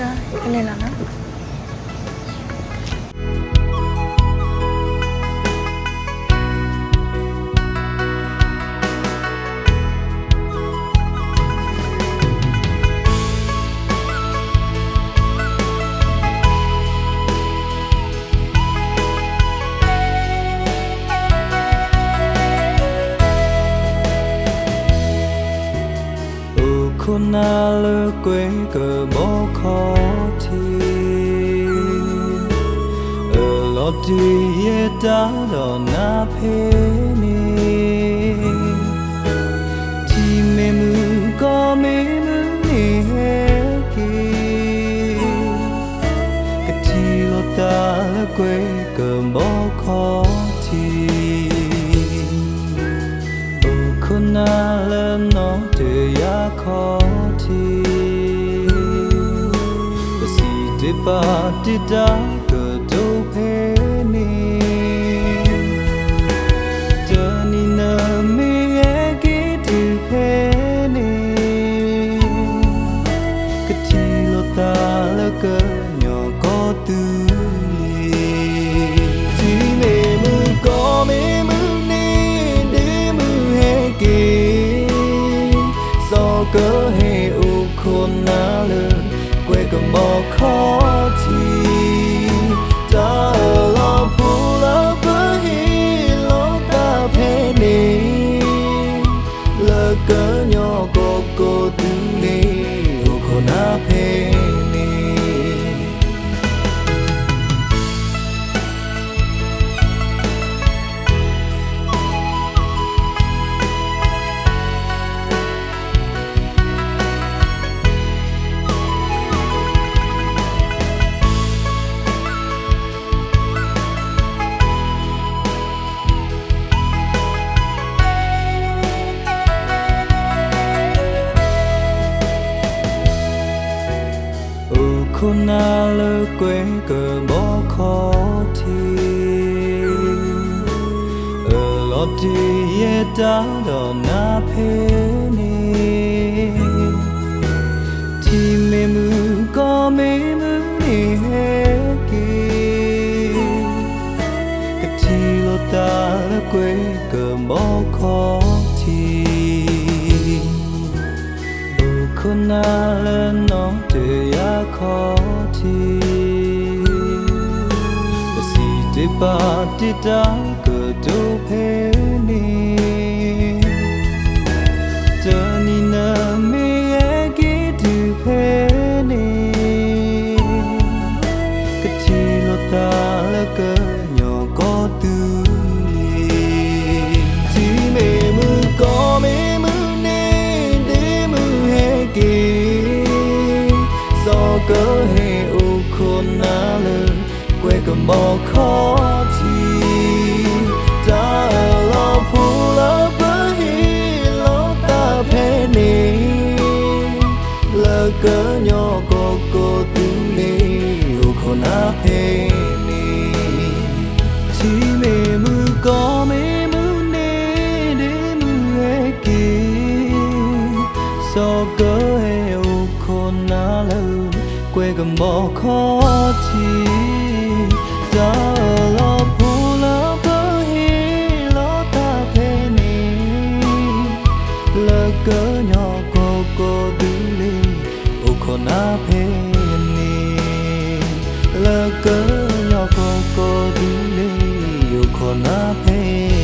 ကလဲၤလီၤနီၤ. အိၣ်ခိးနၤလၢကွဲကဘီခီၣ်ထံး, အလီၤတ့ၢ်ယဲတၢ်ဒီးနၤဖဲန့ၣ်, ထံမ့ၢ်မုၢ်ကီၢ်မ့ၢ်မုၢ်န့ၣ်ဟဲက့ၤ, ကထံၣ်လိာ်သးလၢကွဲကဘီခီၣ်ထံး, အိၣ်ခိးနၤလၢနီၢ်တယၢ်ခီၣ်ထံး, ပစံးတ့ၢ်ပာ်တ့ၢ်တၢ်ကတိၤဖဲန့ၣ်, တနံၤနမ့ၢ်ဟဲက့ၤတုၤဖဲန့ၣ်, ကထံၣ်လိာ်သးလၢကညီကီၢ်သူလ့ၤ, ထံမ့ၢ်မုၢ်ကီၢ်မ့ၢ်မုၢ်န့ၣ် ဒ့မုၢ်ဟဲက့ၤ, စီၤကဟဲအိၣ်ခိးနၤလၢကွဲကဘီခီၣ်ထံး, တၢ်အလီၢ်ဖိလၢပဟ့ၣ်လိာ်သးဖဲန့ၣ်, လၢကညီကီၢ်ကီၢ်သူလ့ၤ အိၣ်ခိးနၤဖဲန့ၣ်. အိၣ်ခိးနၤလၢကွဲကဘီခီၣ်ထံး, အလီၤတ့ၢ်ယဲတၢ်ဒီးနၤဖဲန့ၣ်, ထံမ့ၢ်မုၢ်ကီၢ်မ့ၢ်မုၢ်န့ၣ်ဟဲက့ၤ, ကထံၣ်လိာ်သးလၢကွဲကဘီခီၣ်ထံး, အိၣ်ခိးနၤလၢနီၢ်တယၢ်ခီၣ်ထံး, ပစံးတ့ၢ်ပာ်တ့ၢ်တၢ်ကတိၤဖဲန့ၣ်, တနံၤနမ့ၢ်ဟဲက့ၤတုၤဖဲန့ၣ်, ကထံၣ်လိာ်သးလၢကညီကီၢ်သူလ့ၤ, ထံမ့ၢ်မုၢ်ကီၢ်မ့ၢ်မုၢ်န့ၣ် ဒ့မုၢ်ဟဲက့ၤ, စီၤကဟဲအိၣ်ခိးနၤလၢ ကွဲကဘီခီၣ်ထံး, တၢ်အလီၢ်ဖိလၢပဟ့ၣ်လိာ်သးဖဲန့ၣ်, လၢကညီကီၢ်ကီၢ်သူလ့ၤ အိၣ်ခိးနၤဖဲန့ၣ်, ထံမ့ၢ်မုၢ်ကီၢ်မ့ၢ်မုၢ်န့ၣ် ဒ့မုၢ်ဟဲက့ၤ, စီၤကဟဲအိၣ်ခိးနၤလၢ ကွဲကဘီခီၣ်ထံး, တၢ်အလီၢ်ဖိလၢပဟ့ၣ်လိာ်သးဖဲန့ၣ်, လၢကညီကီၢ်ကီၢ်သူလ့ၤ အိၣ်ခိးနၤဖဲန့ၣ်, လၢကညီကီၢ်ကီၢ်သူလ့ၤ အိၣ်ခိးနၤဖဲ